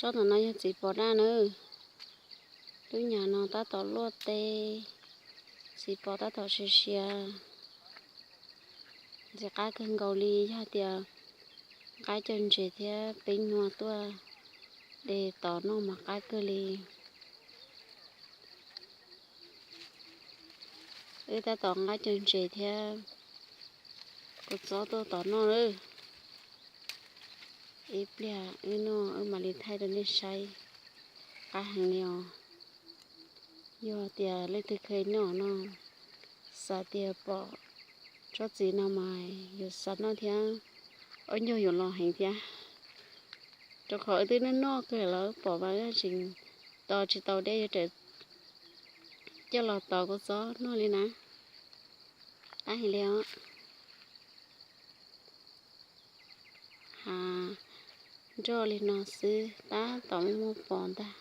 Tsob tom no yog txiv pos daj nawb. Lub nyam no tab tom luaj teb, txiv pos tab tom siav siav, ntxim qab kawg nkaus li. Yog tias nqa cov ntses thiab peeb nyuag tuaj de tod noj mas qab kawg li. Wb tab tom nqa cov ntses thiab kua txob tuaj tod noj lawm. Ib pliag wb noj wb mam li thaij rau nej saib. Qab heev li os. Yog tias leej twg kheev noj no, xav tias pom tsob txiv no mas yuav xav noj thiab, ob ncaug yuav los heev thiab. Rau qhov wb twb noj noj kawg lawm, pom mas tseem tos tsis tau dej, yuav raws coj los tod kua txob noj li na. Qab heev li os. Ha, nroj li no xwb tab tom muaj muaj pos ntag.